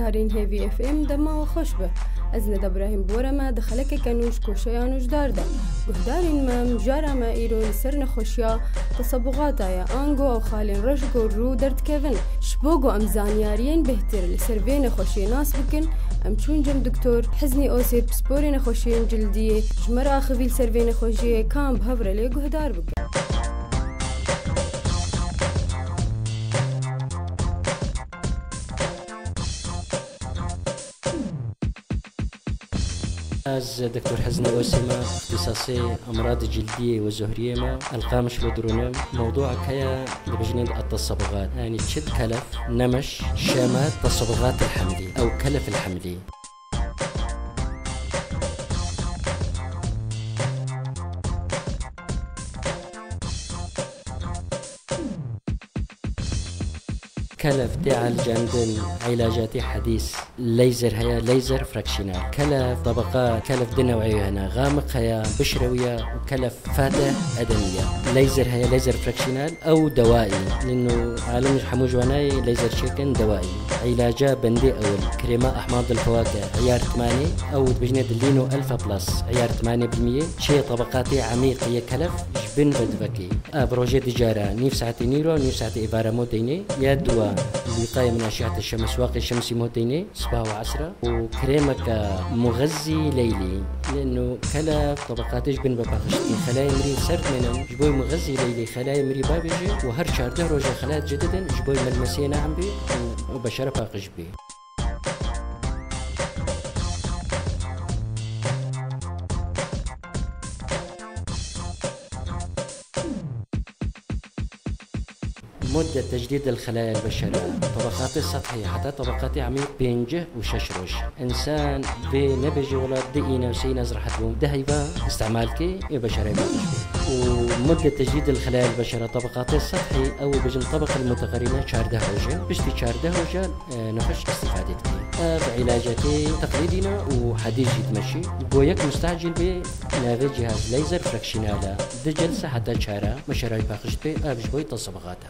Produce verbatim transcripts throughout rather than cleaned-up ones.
Guhdarên Hêvî F M, dema we xweş be. Ez Neda Birahîm bi we re me di xelekeke nû ji koşeya nûjdar de. Guhdarên me, mijara me îro li ser nexweşiya tesebuxata ye, ango ew xalên reş ku rû derdikevin. Ji bo ku em zanyariyên bêhtir li ser vê nexweşiyê nas bikin, em çûn cem Doktor Hiznî Osê, pisporê nexweşiyên cildiyê, ji me re axivî li ser vê nexweşiyê, ka em bi hev re lê guhdar bikin. Ez Doktor Hiznî Osê me, îxtîsasê emradê cildiyê û zohriyê me, elqam ji bo dirûnim. Mewdûek heye dibêjin et-tesebuxat. Yanî çi? Kelef, nemeş, şemat, tesebuxat el-hemlî. Ew kelef el-hemlî. Kelef tê elicandin, îlacatê hedîs, leyzer heye, leyzer fraksiyonel. Kelef, tebeqat, kelef du new'ê hene, xamiq heye, bişrewiye û kelef fatih, edemiye. Leyzer heye, leyzer fraksiyonel, ew dewaî. Lîno alim ji hemû ji wanayê leyzer çêkin dewaî. Îlaca bendê ewil, krêma ehmad el-fewakih, îyar tmanê, ew dibêjinê di Lîno Alpha Plus, îyar tmanê bilmiyê, çê tebeqatê emîq yê kelef ji bin ve divekê. Ev rojê di cara nîv saetê nîro, nîv saetê êvara mo deynê. Ya dua, wîqayê min eşîate şems, waqê şemsî mo deynê, sibaha û esra. Û krêmeke muxezzî leylî. Lêno kelef tebeqatê ji bin ve paqij dikî. Xelayê mirî ser dimênin, ji bo muxezzî leylî xelayê mirî bavêje û her çardeh roje xelayê cedidin, ji bo melmesiyê neam bê û, û beşere paqij bê. Mudde tecdîd el-xelaya el-beşere, tebeqatê sethî heta tebeqatê emîq pêncî û şeş roj. Însan vê nebêje wela du îne û sê îne ez rehet bûm. Du heyva îstimal kê, ê beşerê paqij bê. Û mudde tecdîd el-xelaya el-beşere, tebeqatê sethî, ew ê bêjin tebeq el-muteqerîne, çardeh roj e. Piştî çardeh rojan, e, nexweş îstîfade dike. Ev îlacekê teqlîdî ne û hedîs jî dimeşî. Bo yek mustacîl bê, navê cihaz leyzer fraksiyonel e. Du celse heta çar e, meşerayî paqij dike, ev ji bo tesebuxat e.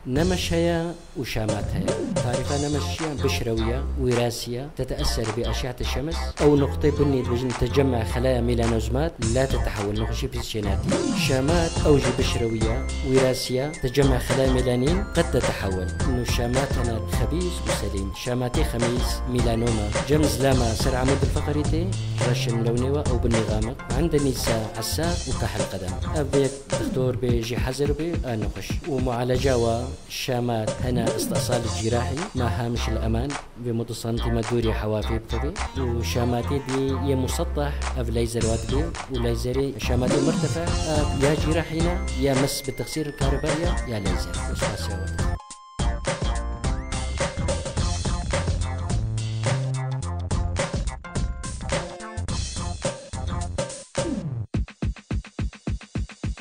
Nemeş heye û şemat heye. Tarîfa nemeş çi ye? Bişrewiye, wîrasî ye, teteeser bi eşîate şems. Ew nuqtê binî dibêjin tecemma xelaya melanozmat, la tetehewil, nexweşî pîs çênakî. Şemat ew jî bişrewiye, wîrasî ye, tecemma xelaya melanîn, qet tetehewil. Nû şemat hene xebîs û selîm. Şematê xemîs, melanoma, cem zilama ser amûd el-feqerî tê, reşin lewnê we ew binî xamiq. Ende nîsa, esa û kahil qedem. Ev vê Doktor bê jî hezir bê, a nexweş. Û mualeca wa şemat hene îstîsal cîrahî, ma Hamiş el-eman, vê mudu santî me dûrî hewafê bikevê. Û şematê dî yê musetteh, ev leyzer wa dibê. Û leyzerê şematê mirtefe, ev ya cîrahî ne, ya mes bi texsîr karibariya, ya leyzer. Îstîsal wa dibê.